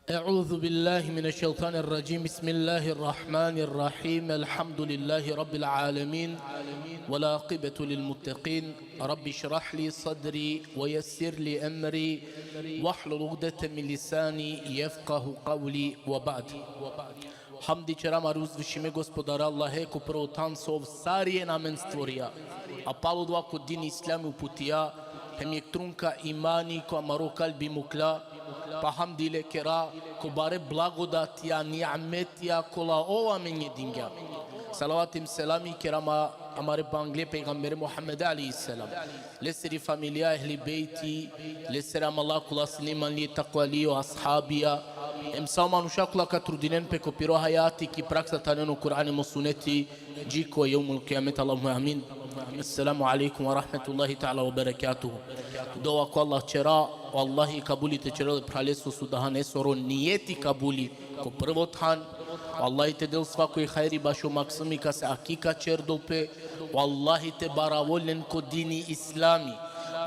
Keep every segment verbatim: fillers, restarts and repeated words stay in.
أعوذ بالله من الشيطان الرجيم. بسم الله الرحمن الرحيم. الحمد لله رب العالمين، والعاقبة للمتقين. رب اشرح لي صدري ويسر لي أمري واحلل عقدة من لساني يفقه قولي وبعد. Hamdi ćera amare uzvišime Gospodare Allahe, ko prvo than so ov sarinen amen stvorija, a palo odova ko din islami uputija, hem jekh trunka imani ko amaro kalbi mukla, pa hamdi le kera ko bare blagodatija, nimetija kola ov amenge dingja. Salavat hem selami kera ama amare bangle pejgambere Muhammed alejhi selam, lesiri familija, ehli bejti, lesere amala kola sine imanli, takvali, o ashabija, hem sa o manuša kola ka trudinen pe ko piro hajati ki praksa te anen o Kur'ani hem o suneti, dži ko jevmul kijamet, Allahumme amin. Esselamu alejkum ve rahmetullahi teala ve berekatuhu. Dova ko Allah ćera, o Allahi kabuli te ćerel e phraleso sudahanesoro nijeti kabuli ko prvo than. O Allahi te del svakoj hajri bašo maksumi kase aki ka ćerdol pe. O Allahi te baravol len ko dini islami.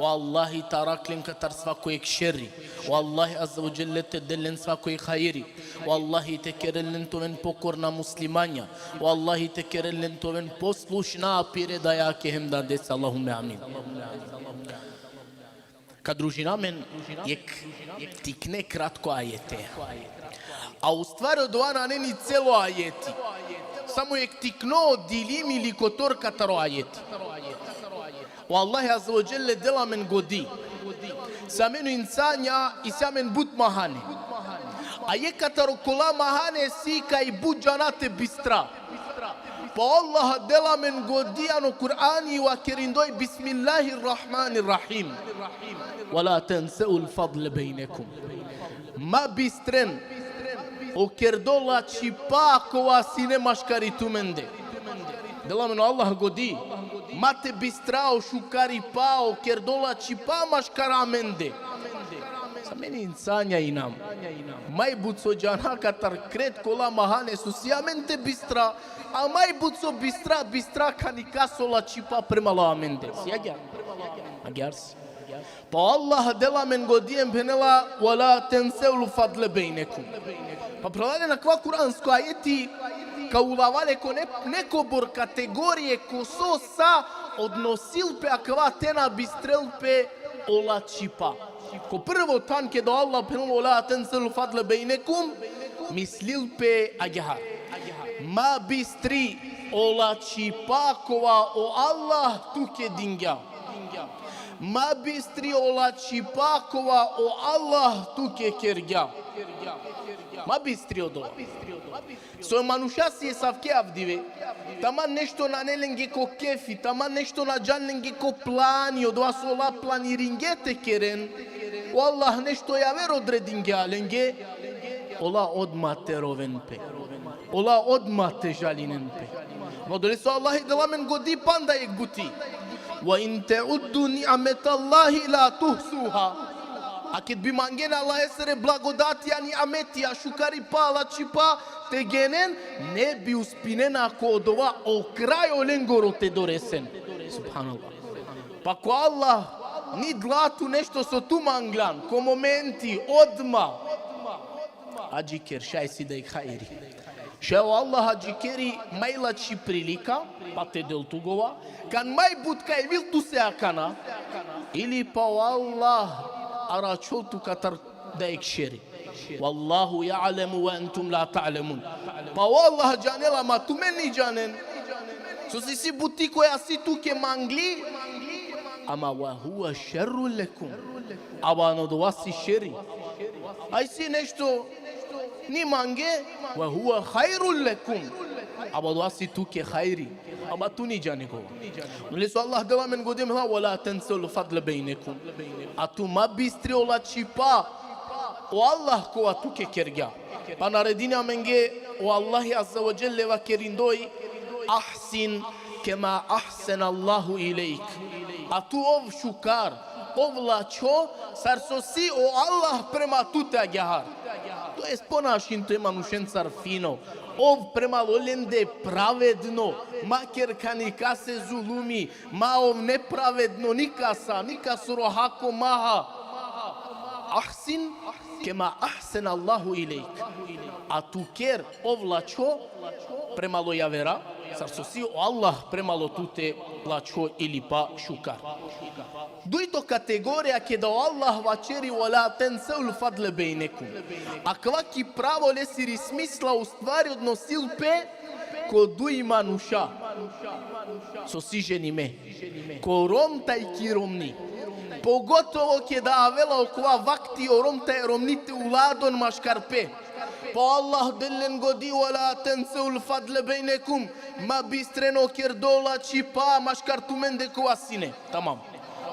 O Allahi te arakh len katar svakoj šeri. O Allahi azze ve dželle te del len svakoj hajri. O Allahi te kerel len te oven pokorna muslimanja. O Allahi te kerel len te oven poslušna pire dajake hem dadese. Allahumme amin. Ka družina amen jekh tikne kratko ajete. A u stvari odova nane ni celo ajeti. Samo jekh tikno dilim ili kotor kataro ajeti. O Allahi azze ve dželle dela amen godi. Se amen o insanja, isi amen but mahane. A jekh kataro kola mahane si kaj but džana te bistra. Pa o Allah dela amen godi ano Kur'ani vakerindoj: Bismillahirrahmanirrahim. Ve la tenseul fadle bejnekum. Ma bistren o kerdo lačipa kova sine maškari tumende. Dela amen o Allah godi. Ma te bistra o šukaripa, o kerdo lačipa maškar amende. Se amen insanja inam. Maj but so džana katar kret kola mahane so si amen te bistra, a maj but so bistra, bistra kani kaso lačipa prema la amende. Si agjaar? Agjaar si. Pa o Allah dela amen godi hem phenela: Ve la tenseul fadle bejnekum. Pa phralalen, akava kuransko ajeti ka ulava le ko ne-, nekobor kategorije ko so sa odnosil pe akava te na bistrel pe o lačipa. Ko prvo than keda o Allah phenela: Ve la tenseul fadle bejnekum, mislil pe agjaar: Ma bistri o lačipa kova o Allah tuke dingja. Ma bistri o lačipa kova o Allah tuke kergja. Ma bistri odova. So manuša si esavke avdive, taman nešto nane lenge ko kefi, taman nešto na džan lenge ko plani, odova so ola planiringe te keren, o Allah nešto javer odredingja lenge, ola odma te roven pe. Ola odma te žalinen pe. Odolese o Allah dela amen godi panda jekh buti: Ve in teuddu ni'metallahi la tuhsuha. A ked bi mangena Allahesere blagodatija, nimetija, šukaripa, lačipa te genen, ne bi uspinena ko odova o kraj olengoro te doresen. Subhanallah. Pa ko Allah ni dela tu nešto so tu manglan, ko momenti, odma. Adžiker, šaj si da i hajri. Šaj o Allah adžikeri maj lači prilika, pa te del tu gova, kan maj but ka ivil tuse akana, ili pa o Allah aračhol tu katar da i šeri. Vallahu ja'lemu ve entum la ta'lemun. Pa o Allah džanela, ama tumen ni džanen. So si isi buti koja si tuke mangli, ama ve huve šerrun lekum. Ama ano dova si šeri. A isi nešto ni mange, ve huve hajrun lekum. Ama dova si tuke hajri. Ama tu ni džane gova. Odolese o Allah dela amen godi hem: Ve la tenseul fadle bejnekum. A tu ma bistri o lačipa o Allah kova tuke kergja. Pa naredini amenge o Allahi azze ve dželle vakerindoj: Ahsin kema ahsenallahu ilejk. A tu ov šukar, ov lačho, sar so si o Allah prema tute agjaar. To jest ponašin tu e manušencar fino. Ov prema olende pravedno, ma ker kani kase zulumi, ma ov nepravedno nikasa, nikasoro hako maha. Ahsin kema ahsena Allahu ilejk. A tu ker ov lačho premalo javera, sar so si o Allah premalo tute lačho ili pa šukar. Dujto kategorija keda o Allah vaćeri: "Ve la tenseul fadle bejnekum." Akava ki pravo lesiri smisla u stvari odnosil pe ko duj manuša so si ženime, ko rom taj ki romni. Pogotovo keda avela okova vakti o rom taj romni te uladon maškar pe. Pa Allah del len godi: "Ve la tenseul fadle bejnekum." Ma bistren o kerdo lačipa maškar tumende kova sine. Tamam.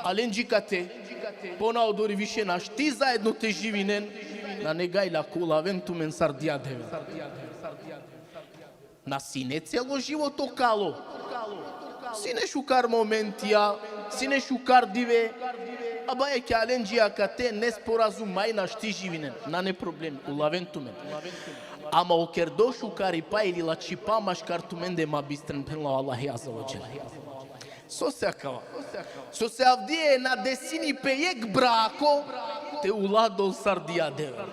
Alen dži kate, pona odori više našti zaedno te živinen, nane gajla ka ulaven tumen sar dija Devel. Na sine celo životo kalo. Sine šukar momentija, sine šukar dive, a baje ke alen dži akate nesporazum, maj našti živinen. Nane problem, ulaven tumen. Ama o kerdo šukaripa ili lačipa maškar tumende ma bistren, phenela o Allahi Azze ve Dželle. Sose akava? Sose avdive na desini pe jekh brako te uladol sar dija Devel.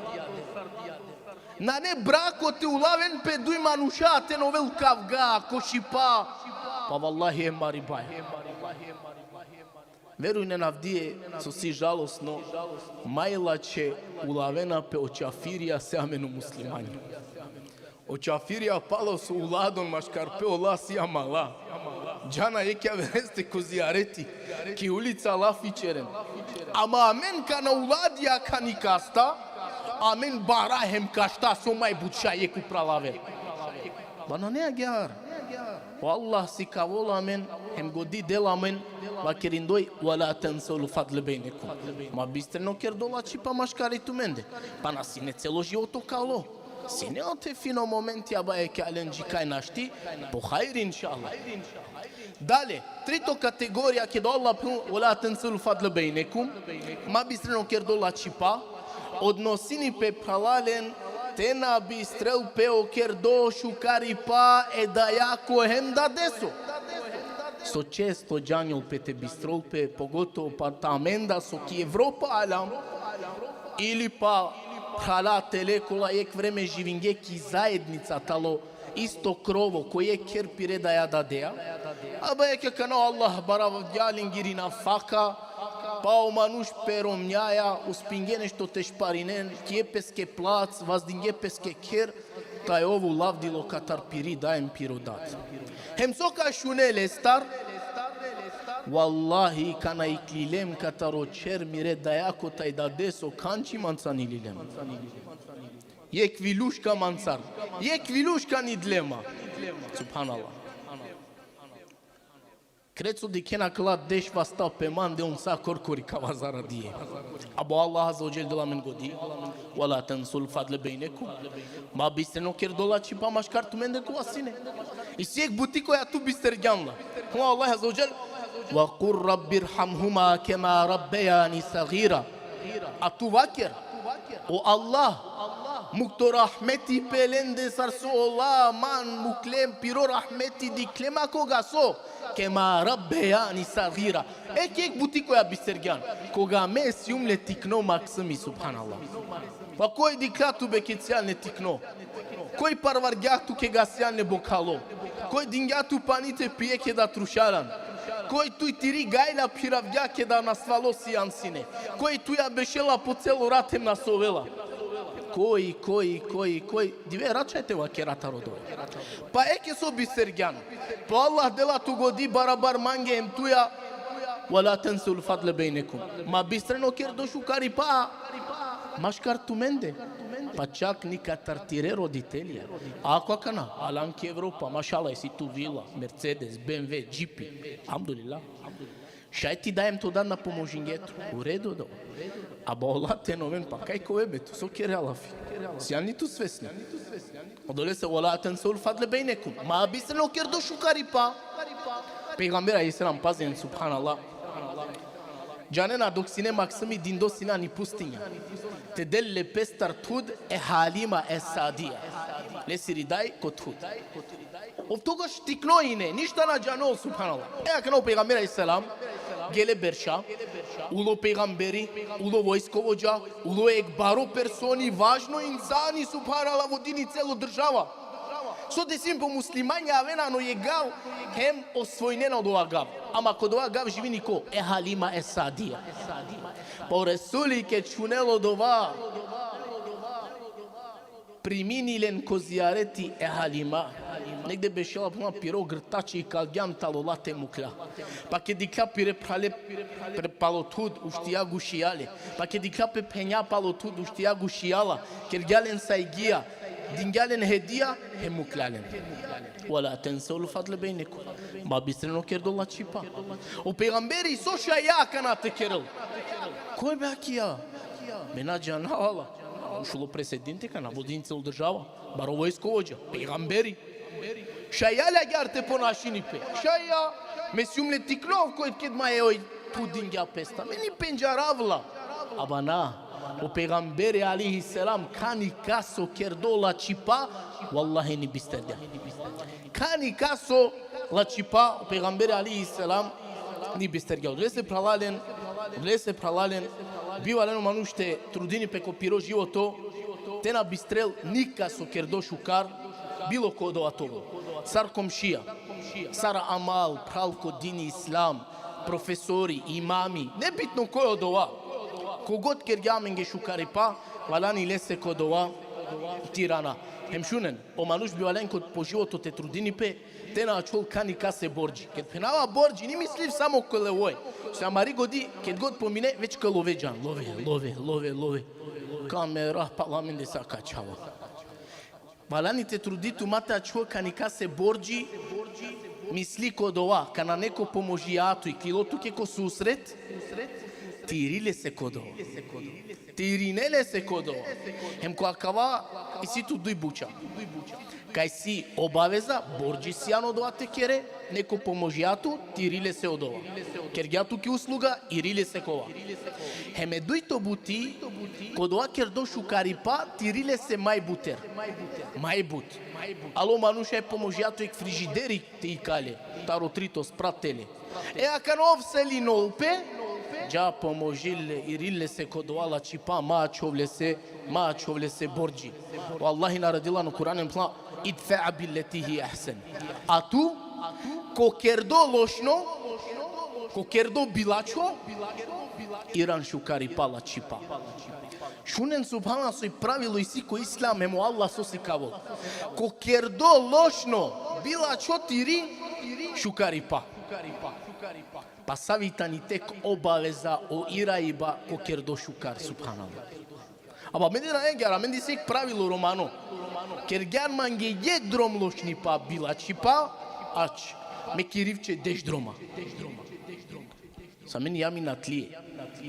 Nane brako te ulaven pe duj manuša te na ovel kavga, košipa. Pa vallahi e maribaja. Verujnen avdive so si žalosno, maj lačhe ulavena pe o čafirija se amen o muslimanja. O čafirija palo so uladon maškar pe, ola si amala. Džana jekh javereste ko zijareti, ki ulica lafi ćeren. Ama amen kana uladija akana i kasta, amen bara hem kašta so maj but šaj jekh upral aver. Ba nane agjaar. O Allah sikavela amen, hem godi dela amen, vakerindoj: "Ve la tenseul fadle bejnekum." Ma bistren o kerdo lačipa maškari tumende. Pa na sine celo životo kalo. Sine ote fino momenti, a baje ke alen dži kaj našti, po hajri inšallah. Dalje, trito kategorija, keda o Allah phenela: "Ve la tenseul fadle bejnekum." Ma bistren o kerdo lačipa, odnosini pe, phralalen, te na bistrel pe o kerdo šukaripa e dajako hem dadeso. So često džanjol pe te bistrol pe, pogotovo pa ta amenda so ki Evropa alam, ili pa phrala tele kola jekh vreme živinge ki zaednica, talo isto krovo, ko jekh kher pire daja dadeja. A baje ke akana o Allah baravgja lengiri nafaka, pa o manuš pe romnjaja uspinge nešto te šparinen, kije peske plac, vazdinge peske kher, taj ov ulavdilo katar piri daj hem piro dad. Hem so ka šune lestar, vallahi, kana iklilem kataro ćher mire dajako taj dadeso, kanči manca ni lilem. Jekh viljuška mancar, jekh viljuška ni dlema. Subhanallah. Kret so dikhena akala deš vasta pe mande, on sa korkori ka vazara dije. Abo Allah Azze ve Dželle dela amen godi: "Ve la tenseul fadle bejnekum." Ma bistren o kerdo lačipa maškar tumende kova sine. Isi jekh buti koja tu bistergjan la. Phenela o Allah Azze ve Dželle: "Ve kul rabbirhamhuma kema rabbejani sagira." A tu vaker: "O Allah, muk to rahmeti pe lende sar so ola man mukle, piro rahmeti dikhle ma koga so, kema rabbejani sagira." Jekh, jekh buti koja bistergjan. Koga me sijum le tikno maksumi, subhanallah. Pa koj dikhlja tu be ked sijan le tikno? Koj parvargja tu keda sijan le bokhalo? Koj dingja tu pani te pije keda trušaljan? Koj tuj tiri gajla phiravgja keda nasvalo sijan sine? Koj tuja bešela po celo rat hem na sovela? Koj, koj, koj, koj? Dive, račaj te vakera taro dova. Pa eke so bistergjan. Pa Allah dela tu godi barabar mange hem tuja: "Ve la tenseul fadle bejnekum." Ma bistren o kerdo šukaripa maškar tumende. Pa čak ni katar tire roditelja. Ako akana, alan ki Evropa, mašallah, isi tu vila, Mercedes, B M W, džipi. Alhamdulillah. Šaj ti daj hem to dad na pomožinge tu. U redu do. Abo ola te na oven, pa kaj ka ove be tu, so kerea lafi? Sijan li tu svesni? Odolese: "Ve la tenseul fadle bejnekum." Ma bistren o kerdo šukaripa. Pejgamber alejhi selam, pazin, subhanallah. Džanena, dok sine maksumi, dindo sine ani pustinja. Te del le pestar thud e Halima e Sadija. Lesiri daj ko thud. Ov togaš tikno ine, ništa na džanol, subhanallah. E, akana o pejgamber alejhi selam, Gele berša, ulo pejgamberi, ulo vojskovođa, ulo jek baro personi, važno insani, subhanallah, vodini celo država. So desini pe, muslimanja avena ano jek gav, hem osvojinena odova gav. Ama ko odova gav živini ko? E Halima e Saadija. Pa o Resuli ked šunela odova, primini len ko zijareti e Halima. Negde bešela, phenela, piro grtači ikalgja man talo late, mukla. Pa ked dikhlja pire phrale, pre, palo thud, uštija gušija le. Pa ked dikhlja pe phenja palo thud, uštija gušija la. Kergja len sajgija, dingja len hedija, hem mukla len. Ve la tenseul fadle bejnekum. Ma bistren o kerdo lačipa. O pejgamberi so šaj akana te kerel? Koj be akija? Me na džanava la. Ušlo presidenti akana, vodini celo država. Baro vojskovođa, pejgamberi. Šaj le agjaar te ponašini pe? Šaj. Me sijum le tikno, koj ked ma e oj thud dingja pesta. Me ni pendžarav la. Aba na. O pejgamberi alejhi selam, kani kaso kerdo lačipa, vallahi ni bisterdja. Kani kaso lačipa, o pejgamberi alejhi selam ni bisterdja. Odolese, phralalen, odolese, phralalen, bi valjani o manuš te trudini pe ko piro životo, te na bistrel nikaso kerdo šukar, bilo ko odova te ovel. Sar komšija, sar amal, phral ko dini islam, profesori, imami, nebitno koj odova. Kogod kergja amenge šukaripa, valjani lese ko odova te irana. Hem šunen, o manuš bi valjani ko, po životo te trudini pe, te na ačhol kani kase bordži. Ked phenava bordži, ni misliv samo ko levoja. Se amari godi, ked god pomine, već ka love džan. Love, love, love, love. Kamera, pala mende sa ka ačhava. Valjani te trudi tu ma te ačhol kani kase bordži, misli ko odova, kana neko pomožija tut, iklilo tuke ko susret, te iri lese ko odova. Te irine lese ko odova. Hem ko akava isi tu duj buča. Kaj si obaveza, bordži sian odova te kere, neko pomožija tut, te iri lese odova. Kergja tuke usluga, iri lese kova. Hem e dujto buti, ko odova kerdo šukaripa, te iri lese maj buter. Maj but. Alo manuša e pomožija tut jek frižideri te ikale, taro trito sprat tele. E akana ov selinol pe, dža pomožin le, irin lese ko odova lačipa, ma ačhov lese, ma ačhov lese bordži. O Allahi naredila ano Kur'ani, phenela: "Idfa' billeti hiye ahsen." A tu, ko kerdo lošno, ko kerdo bilačho, iran šukaripa, lačipa. Šunen, subhanallah, soj pravilo isi ko islam, hem o Allah so sikavol. Ko kerdo lošno bilačho te iri šukaripa. Pa savi tani tek obaveza o iraiba ko kerdo šukar, subhanallah. Aba amende nane agjaar, amende isi jek pravilo romano. Kergjan mange jek drom lošnipa, bilačipa, ač, me kiriv će deš droma. Sa amen jam inatlije,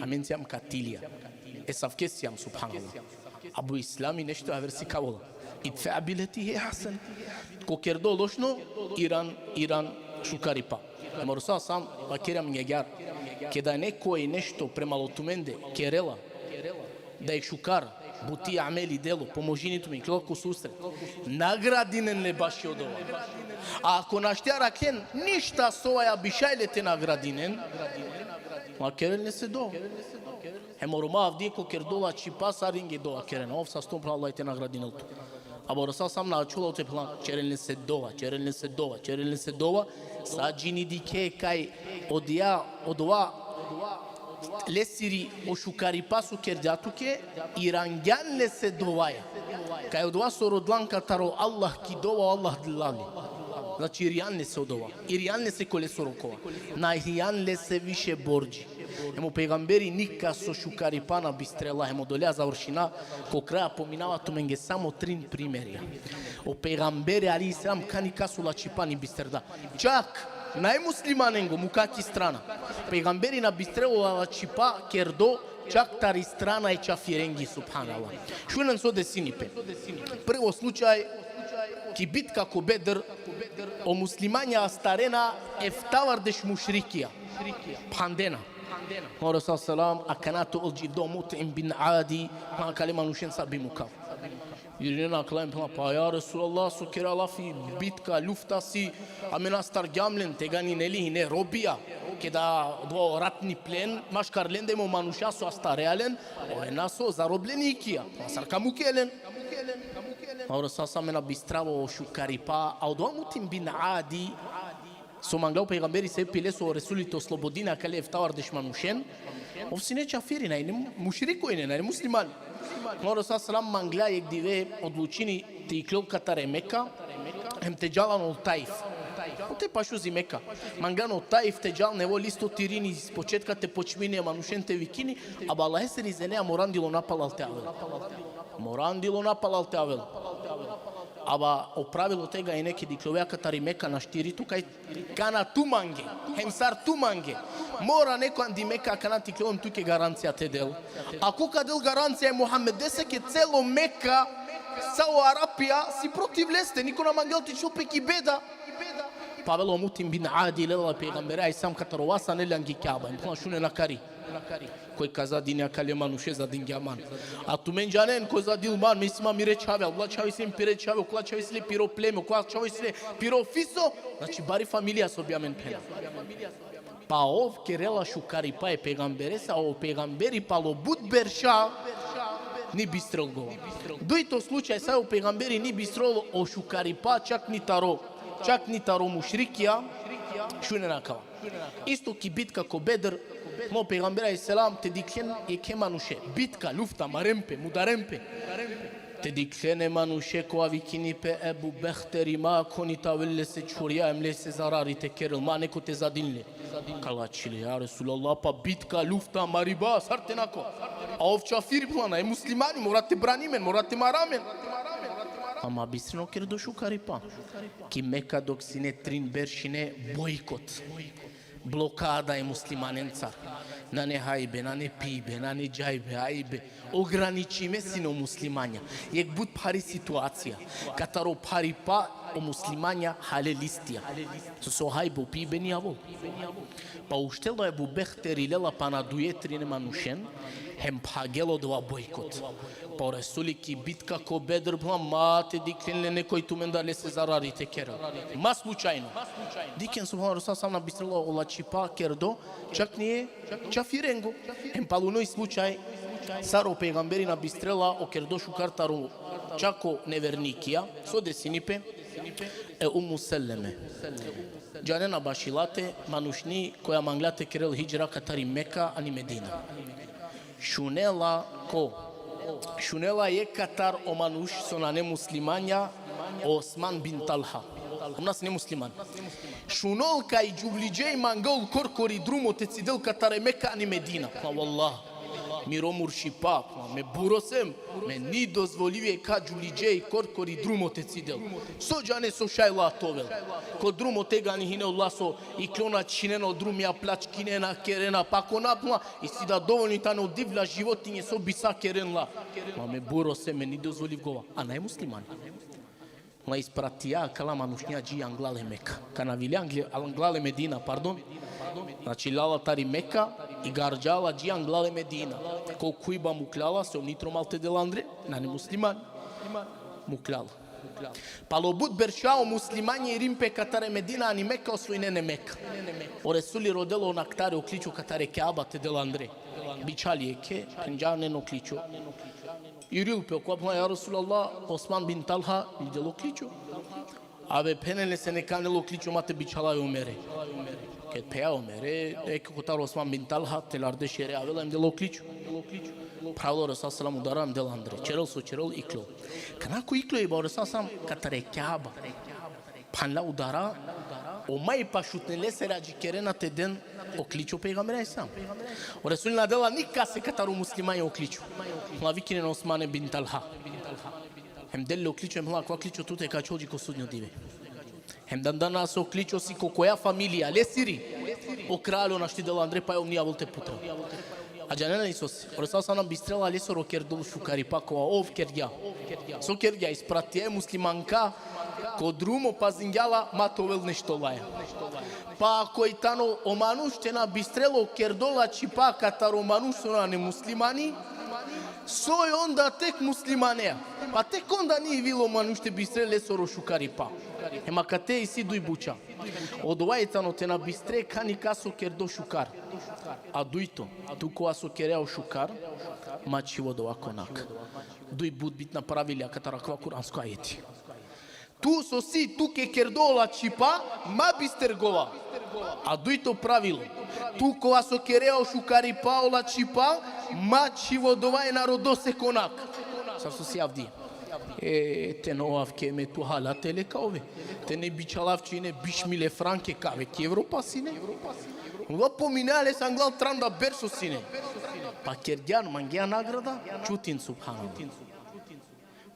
amen sijam katilija. Esavke sijam, subhanallah. Abo islami nešto aver sikavola. Idfa' billeti hiye ahsen. Ko kerdo lošno, iran, iran šukaripa. Hem o Resul sam vakerja mange agjaar: Keda nekoj nešto prema lo tumende kerela, da jek šukar buti, ameli, delo, pomožini tumen, iklilo ko susret, nagradinen le baši odova. A ako našti arakhen ništa soja bi šaj le te nagradinen, ma keren lese dova. Hem o Roma avdive ko kerdo lačipa sarinenge dova kerena: Ov saston, pral, Allah te nagradinel tut. Abo o Resul sam na ačhola tut, pral, keren lese dova, keren lese dova, keren lese dova. Sa džini dikhe kaj odija, odova lesiri o šukaripa so kergja tuke, irangjan lese dovaja. Kaj odova so rodljan katar o Allah ki dova, o Allah dela le. Znači, irjan lese odova. Irjan lese ko lesoro kova. Na hijan lese više bordži. Hem o pejgamberi nikaso šukaripa na bistrela, hem odoleja završina, ko kraja pominava tumenge samo trin primerija. O pejgamberi alejhi selam kani kaso lačipa ni bisterda. Čak najmuslimanengo, mukha ki strana. Pejgamberi na bistrela lačipa kerdo čak tari strana e čafirengi, subhanallah. Šunen so desini pe. Prvo slučaj, ki bitka ko Bedr, o muslimanja astarena eftavardeš mušrikija. Phandena. O Resul selam, akana te ol dživdo Mut'im bin Adi, akale manušen sa bi mukhav. Irinena akala, phenena: Pa ja Resulallah, so kera lafi, bitka, lufta si, amen astargjam len, tegani, neli, hine robija. keda odova o ratni plen, maškar lende hem o manuša so astarea len, ove na so zarobljenikija, pa sar ka muke len. Ov sa sa me na bistrava o šukaripa, a odova Mutim bin Adi, so mangla o pejgamberi sebepi leso o Resuli te oslobodini akale eftavardeš manušen, ov sine čafiri, na ine mušriko ine, na ine muslimani. Ov sa selam mangla jekh dive, odlučini te iklol katar e Meka, hem te džal ano Taif. Ote pašuzi Meka. Mangla ano Taif te džal, nevo listo te irini, iz početka te počmini e manušen te vikini, aba Allahesere izinea morandilo napalal te avel. Morandilo napalal te avel. Aba o pravilo tega ine keda iklovea katar i Meka našti rit, kaj kana tu mange, hem sar tu mange. Mora neko andi Meka akana te iklol hem tuke garancija te del. Ako ka del garancija e Muhammedese, ke celo Meka, sa o Arapija si protiv leste, niko na mangel te čhol pe ki beda. Pa avela o Mutim bin Adi, lela e pejgambere alejhi selam katar o vas, anela angi Kjaba. Hem phena: Šunen akari. Koj ka zadini akale manuše, zadingja man. A tumen džanen koj zadil man, me isi ma mire čhave, okola čhave isi le pire čhave, okola čhave isi le piro pleme, okola čhave isi le piro fiso, znači bari familija so bi amen, phena. Pa ov kerela šukaripa e pejgamberese, a o pejgamberi palo but berša ni bistrel gova. Dujto slučaj sa o pejgamberi ni bistrel o šukaripa, čak ni taro, čak ni taro mušrikija, šunen akava. Isto ki bitka ko Bedr, o pejgamberi alejhi selam te dikhlen jekhe manuše. Bitka, lufta, maren pe, mudaren pe. Te dikhlen e manuše kova vikini pe Ebu Behteri, ma akhoni te avel lese čhurja hem lese zarari te kerel, ma neko te zadini le. Kala čhile: Ja Resulallah, pa bitka, lufta, mariba, sar te na ko? A ov čafiri, phena, e muslimani, mora te brani amen, mora te mara amen. Ama bistren o kerdo šukaripa. Ki Meka dok sine trin berš ine bojkot. Blokada e muslimanencar. Nane hajbe, nane pibe, nane džajbe, ajbe. Ograničime sine o muslimanja. Jekh but phari situacija. Katar o pharipa o muslimanja hale listija. So, so hajbe, o pibe ni avol. Pa uštela o Ebu Behteri, lela pana duje trin manušen, hem phagela odova bojkot. Pa o Resuli ki bitka ko Bedr, phena, ma te dikhlen le nekoj tumendar lese zarari te kerel. Ma slučajno. Dikhen, subhanallah, Resul sam na bistrela o lačhipa kerdo, čak ni e čafirengo. Hem palo uno i slučaj, sar o pejgamberi na bistrela o kerdo šukar taro čako nevernikija, so desini pe e Ummu Seleme. Džanena baši late, manušni koja mangla te kerel hidžra katar i Meka ani Medina. Šunela ko? Šunela jekh katar o manuš so nane muslimanja, o Osman bin Talha. Ov na sine musliman. Šunol kaj džuvlidžej mangol korkori drumo te cidel katar e Meka ani Medina. Pa vallah. Miro muršipa, pa me buro sem, me ni dozvoliv jekha džuvlidžej korkori drumo te cidel. So džane so šaj la te ovel? Ko drumo tegani hine ola so iklona, čhinena o drumija, plačkinena, kerena, pakona, pa isi da dovoljno tane o divla životinje so bi sa keren la. Ma me buro sem, me ni dozvoliv gova. A naj musliman. Ma ispratija akala manušnja dži anglal e Meka. Kana vile angle-, anglal e Medina, pardon. Znači, lala tari Meka i gardžala dži anglal e Medina. Ko kujba mukljala, so ni tromal te del andre, nane musliman. Mukljala. Palo but berša o muslimanja irin pe katar e Medina ani Meka, osvojinen e Meka. O Resuli rodela o naktari, o kličo katar e Kjaba te del andre. Bičhal jekhe, phenđa: Nen o kličo. Iril pe okova, phenela: Ja Resulallah, Osman bin Talha videl o kličo. Abe, phenen lese neka anel o kličo, ma te bičhalav e Omere. Ked phenđa e Omere, jekh kotar Osman bin Talha, te larde šere avela hem del o kličo. Phravela o Resul selam udara hem del andre. Ćerel so ćerel, iklol. Kana ko iklo i ba o Resul selam katar e Kjaba. Phanla udara, o maj pašutne lesere adžikerena te den o kličo pejgambere alejhi selam. O Resul na dela nikase katar o muslimanja o kličo. Phenela: Vikinen Osmane bin Talha. Hem del le o kličo, hem phenela: Akava kličo tute ka ačhol dži ko sudnjo dive. Hem dan danas o kličo si ko koja familija? Lesiri. O kraljo našti del andre, pa ov ni avol te putrel. A džanena li sose? O Resul selam bistrela lesoro kerdol šukaripa kova ov kergja. So kergja? Ispratija e muslimanka ko drumo, pazingja la ma te ovel nešto laja. Pa ako i tano o manuš te na bistrel o kerdo lačhipa katar o manuš so nane muslimani, Soj onda tek muslimanea. Pa tek onda ni vilo manuš te bistre lesoro šukaripa. Hem akate isi duj buča. Odova e tano te na bistre kani kaso kerdo šukar. A dujto, tu kova so kerea o šukar, ma čhiv odova konak. Duj but bitna pravilja katar akava kuransko ajeti. Tu so si, tu ke kerdo o lačipa, ma bister gova. A dujto pravilo, tu kova so kerea o šukaripa, o lačipa, ma čhiv odova e narodose konak. Sar so si avdi? E, te na ovav ke me tu hala tele ka ove. Te ne bičhalav čhine biš mile franke ka ave ki Evropa sine. Ova pominea le sa anglal tranda berš so sine. Pa kergjan, mangea nagrada, čutin, subhanallah.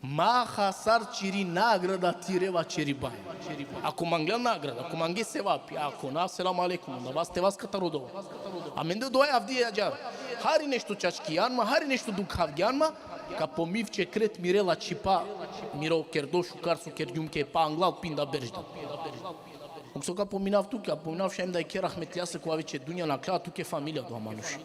Ma hasar čiri nagrada tire vaćeribaja. Ako mangljan nagrada, ako mange sevapi, ako na, selam alejkum, onda vas te vas katar odova. Amende odova avdive ađahar. Hari nešto čačkijan ma, hari nešto dukhavgjan ma, ka pomiv će kret mire lačipa, miro kerdo šukar so kergjum ke pa anglal pinda berš da. Ukso ka pominav tuke, ka pominav šaj hem dajke rahmetlijase kova veće dunja nakhla, tuke familija dova manuš.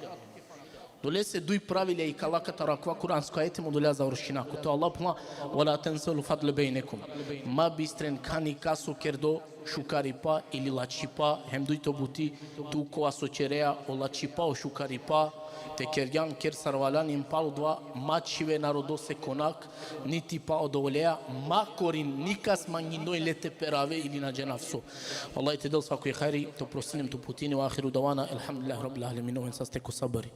Dolese duj pravilja ikala katar akava kuransko ajeti, hem odoleja završina. Kote Allah phenela: "Ve la tensevel fadle bejnekum." Ma bistren kani kaso kerdo šukaripa ili lačipa, hem dujto buti, tu kova so ćerea o lačipa, o šukaripa, te kergjan, ker sar valjan, hem palo dova ma čhive narodose konak, niti pa odoleja, ma korin nikas, manginoj le te perave ili na džanav so. Allah te del svakoj hajri, te oprostini, te uputini. Ve ahiru davana, elhamdulillahi rabbil alemin. Oven saste ko sabari.